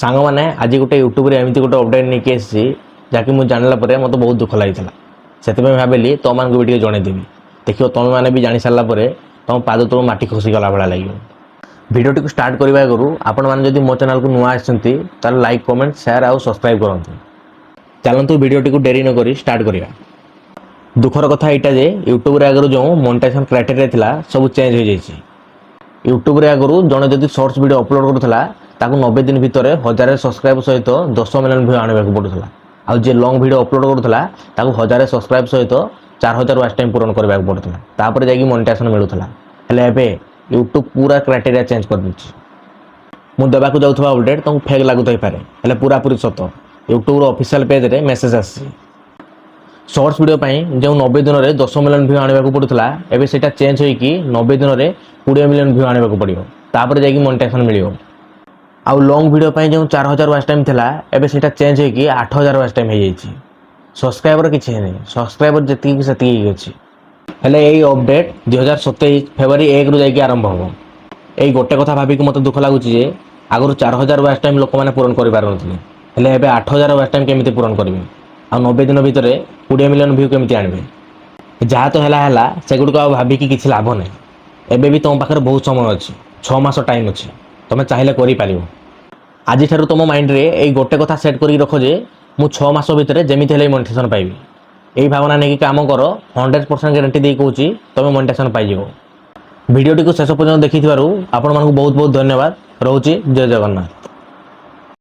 ସାଙ୍ଗମାନେ, ଆଜି ଗୋଟେ ୟୁଟ୍ୟୁବରେ ଏମିତି ଗୋଟେ ଅପଡ଼େଟ୍ ନେଇକି ଆସିଛି, ଯାହାକି ମୁଁ ଜାଣିଲା ପରେ ମୋତେ ବହୁତ ଦୁଃଖ ଲାଗିଥିଲା। ସେଥିପାଇଁ ଭାବିଲି ତୁମମାନଙ୍କୁ ବି ଟିକେ ଜଣେଇଦେବି। ଦେଖିବ, ତୁମେମାନେ ବି ଜାଣି ସାରିଲା ପରେ ତୁମ ପାଦ ତଳୁ ମାଟି ଖସିଗଲା ଭଳିଆ ଲାଗିବ। ଭିଡ଼ିଓଟିକୁ ଷ୍ଟାର୍ଟ କରିବା ଆଗରୁ ଆପଣମାନେ ଯଦି ମୋ ଚ୍ୟାନେଲକୁ ନୂଆ ଆସିଛନ୍ତି, ତାହେଲେ ଲାଇକ୍, କମେଣ୍ଟ, ସେୟାର ଆଉ ସବସ୍କ୍ରାଇବ୍ କରନ୍ତୁ। ଚାଲନ୍ତୁ, ଭିଡ଼ିଓଟିକୁ ଡେରି ନକରି ଷ୍ଟାର୍ଟ କରିବା। ଦୁଃଖର କଥା ଏଇଟା ଯେ ୟୁଟ୍ୟୁବରେ ଆଗରୁ ଯେଉଁ ମନିଟାଇଜେସନ୍ କ୍ରାଇଟେରିଆ ଥିଲା, ସବୁ ଚେଞ୍ଜ ହୋଇଯାଇଛି। ୟୁଟ୍ୟୁବରେ ଆଗରୁ ଜଣେ ଯଦି ସର୍ଟସ୍ ଭିଡ଼ିଓ ଅପଲୋଡ଼ କରୁଥିଲା, ତାକୁ 90 ଦିନ ଭିତରେ 1000 ସବସ୍କ୍ରାଇବ୍ ସହିତ 10 ମିଲିୟନ୍ ଭିଉ ଆଣିବାକୁ ପଡ଼ୁଥିଲା। ଆଉ ଯିଏ ଲଙ୍ଗ୍ ଭିଡ଼ିଓ ଅପଲୋଡ଼ କରୁଥିଲା, ତାକୁ 1000 ସବସ୍କ୍ରାଇବ୍ ସହିତ 4000 ୱାଚ୍ ଟାଇମ୍ ପୂରଣ କରିବାକୁ ପଡ଼ୁଥିଲା। ତାପରେ ଯାଇକି ମନିଟାଇଜେସନ୍ ମିଳୁଥିଲା। ହେଲେ ଏବେ ୟୁଟ୍ୟୁବ୍ ପୁରା କ୍ରାଇଟେରିଆ ଚେଞ୍ଜ କରିଦେଇଛି। ମୁଁ ଦେବାକୁ ଯାଉଥିବା ଅପଡ଼େଟ୍ ତୁମକୁ ଫେକ୍ ଲାଗୁଥାଇପାରେ, ହେଲେ ପୁରାପୁରି ସତ। ୟୁଟ୍ୟୁବ୍ର ଅଫିସିଆଲ୍ ପେଜ୍ରେ ମେସେଜ୍ ଆସିଛି। ସର୍ଟସ୍ ଭିଡ଼ିଓ ପାଇଁ ଯେଉଁ 90 ଦିନରେ 10 ମିଲିୟନ୍ ଭିଉ ଆଣିବାକୁ ପଡ଼ୁଥିଲା, ଏବେ ସେଇଟା ଚେଞ୍ଜ ହୋଇକି 90 ଦିନରେ 20 ମିଲିୟନ୍ ଭିଉ ଆଣିବାକୁ ପଡ଼ିବ। ତାପରେ ଯାଇକି ମନିଟାଇଜେସନ୍ ମିଳିବ। ଆଉ ଲଙ୍ଗ୍ ଭିଡ଼ିଓ ପାଇଁ ଯେଉଁ 4000 ୱାଚ୍ ଟାଇମ୍ ଥିଲା, ଏବେ ସେଇଟା ଚେଞ୍ଜ ହୋଇକି 8000 ୱାଚ୍ ଟାଇମ୍ ହେଇଯାଇଛି। ସବସ୍କ୍ରାଇବର କିଛି ହେଇନି, ସବସ୍କ୍ରାଇବର ଯେତିକି ସେତିକି ହେଇକି ଅଛି। ହେଲେ ଏଇ ଅପଡ଼େଟ୍ 2027 ଫେବୃଆରୀ 1ରୁ ଯାଇକି ଆରମ୍ଭ ହେବ। ଏଇ ଗୋଟେ କଥା ଭାବିକି ମୋତେ ଦୁଃଖ ଲାଗୁଛି ଯେ ଆଗରୁ 4000 ୱାଚ୍ ଟାଇମ୍ ଲୋକମାନେ ପୂରଣ କରିପାରୁନଥିଲେ, ହେଲେ ଏବେ 8000 ୱାଚ୍ ଟାଇମ୍ କେମିତି ପୂରଣ କରିବେ? ଆଉ 90 ଦିନ ଭିତରେ 20 ମିଲିୟନ୍ ଭିଉ କେମିତି ଆଣିବେ? ଯାହା ତ ହେଲା ହେଲା, ସେଗୁଡ଼ିକ ଆଉ ଭାବିକି କିଛି ଲାଭ ନାହିଁ। ଏବେ ବି ତୁମ ପାଖରେ ବହୁତ ସମୟ ଅଛି। 6 ମାସ ଟାଇମ୍ ଅଛି। ତୁମେ ଚାହିଁଲେ କରିପାରିବ। ଆଜିଠାରୁ ତୁମ ମାଇଣ୍ଡରେ ଏଇ ଗୋଟେ କଥା ସେଟ୍ କରିକି ରଖ ଯେ ମୁଁ 6 ମାସ ଭିତରେ ଯେମିତି ହେଲେ ମନିଟାଇଜେସନ୍ ପାଇବି। ଏଇ ଭାବନା ନେଇକି କାମ କର। 100% ଗ୍ୟାରେଣ୍ଟି ଦେଇ କହୁଛି, ତୁମେ ମନିଟାଇଜେସନ୍ ପାଇଯିବ। ଭିଡ଼ିଓଟିକୁ ଶେଷ ପର୍ଯ୍ୟନ୍ତ ଦେଖିଥିବାରୁ ଆପଣମାନଙ୍କୁ ବହୁତ ବହୁତ ଧନ୍ୟବାଦ। ରହୁଛି, ଜୟ ଜଗନ୍ନାଥ।